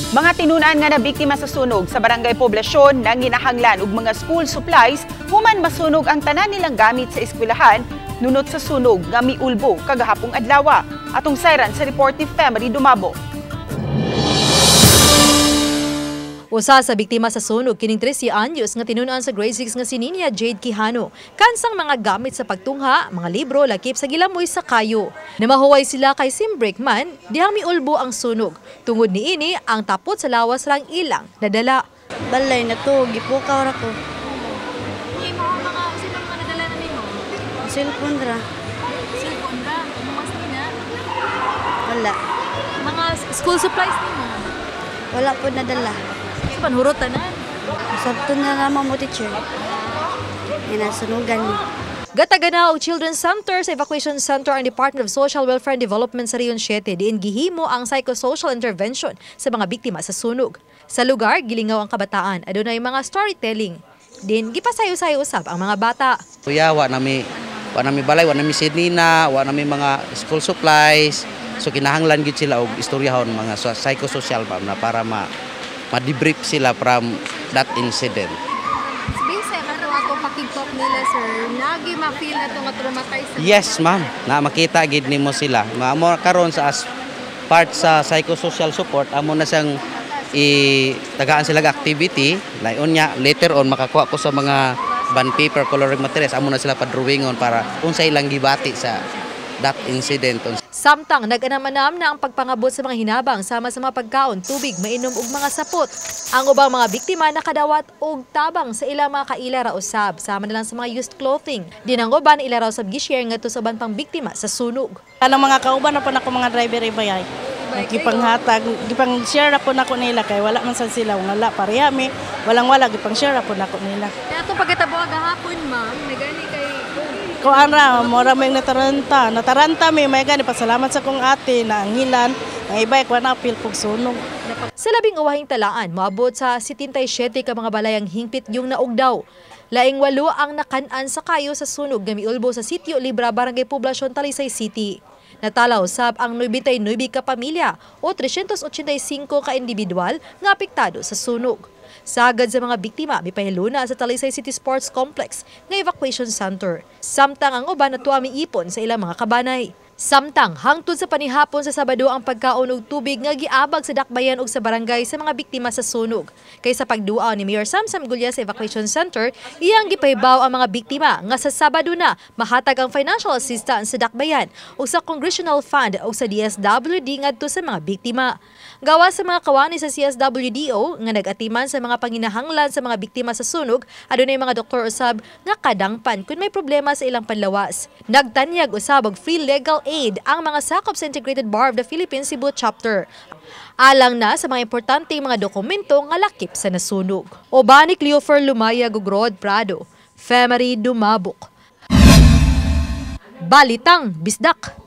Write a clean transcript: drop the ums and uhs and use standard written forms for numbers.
Mga tinunan nga nabiktima sa sunog sa Barangay Poblasyon nanginahanglan og mga school supplies human masunog ang tanan nilang gamit sa eskwelahan nunot sa sunog nga miulbo kagahapong adlaw. Atong sayran sa report ni Femery Dumabo. Usa sa biktima sa sunog kining 13 anyos nga tinun-an sa grade 6 nga si Ninya Jade Quijano. Kansang mga gamit sa pagtungha, mga libro, lakip sa gilamoy sa kayo. Namahuway sila kay Simbrick man, dihang miulbo ang sunog. Tungod niini, ang tapot sa lawas rang ilang nadala. Balay na to, gipukaw ra ko. Hindi mo mga sino mga nadala na nimo? Cellphone ra. Cellphone ra, mas nina. Wala. Mga school supplies nimo. Wala po nadala. Sa panhurot tanan. Sabto na naman mo, teacher. Inasunugan ni. Gatagana og Children's Center sa Evacuation Center ang Department of Social Welfare and Development sa Region 7 diin gihimo ang psychosocial intervention sa mga biktima sa sunog. Sa lugar, gilingaw ang kabataan. Adunay mga storytelling. Din gipasayo-sayo usab ang mga bata. Kuya, wa nami balay, wa nami sinina, wa nami mga school supplies. So kinahanglan gid sila og istoryahon mga psychosocial, ma'am, na para ma-debrief sila from that incident. Based sa kato ato pakig-talk nila, sir, nagi ma-feel na to nga traumatized? Yes, ma'am. Na makita gid nimo sila. Mamo karon sa as part sa psychosocial support, amo na siyang i tagaan sila activity like unya later on makakuha ko sa mga bond paper, coloring materials, amo na sila pa-drawingon para unsa ilang gibati sa that incident. Samtang nag-anam-anam na ang pagpangabot sa mga hinabang sama sa mga pagkaon, tubig, mainom ug mga sapot. Ang ubang mga biktima nakadawat og tabang sa ilang mga kaila ra usab, sama na lang sa mga used clothing. Din ang uban ila raw sab gi-share ngadto sa uban pang biktima sa sunog. Kanang mga kauban na po nako mga driver ibayay. Gipanghatag, gipang share na po nako nila kay wala man sad sila, wala pareha mi, walang wala, gipang share na po nako nila. Kaya atong pagkatabo gahapon, ma'am, nagani kay Kuan ra, mora may nataranta. Nataranta mi may gani pasalamat sa kong ate na ang hilan, ang iba kuan na apil pug sunog. Sa labing uwahing talaan, moabot sa 77 ka mga balay ang hingpit yung naugdaw. Laing 8 ang nakan-an sa kayo sa sunog nga miulbo sa Sitio Libra, Barangay Poblacion, Talisay City. Natalaw sab ang 99 ka pamilya o 385 ka individual nga apektado sa sunog. Sagad sa mga biktima, mipahiluna sa Talisay City Sports Complex nga evacuation center. Samtang ang uban natua miipon sa ilang mga kabanay. Samtang hangtod sa panihapon sa Sabado ang pagkaon og tubig nga giabag sa dakbayan ug sa barangay sa mga biktima sa sunog. Kay sa pagduaw ni Mayor Samsam Gulya sa evacuation center, iyang gipahibaw ang mga biktima nga sa Sabado na mahatag ang financial assistance sa dakbayan ug sa Congressional Fund ug sa DSWD ngadto sa mga biktima. Gawa sa mga kawani sa CSWDO nga nag-atiman sa mga panginahanglan sa mga biktima sa sunog, adunay mga doktor usab nga kadangpan kung may problema sa ilang panlawas. Nagtanyag usab og free legal aid ang mga sakop sa Integrated Bar of the Philippines Cebu Chapter. Alang na sa mga importanteng mga dokumento nga lakip sa nasunog. Uban ni Cleofer Lumaya ug Rod Prado, Femery Dumabok. Balitang Bisdak.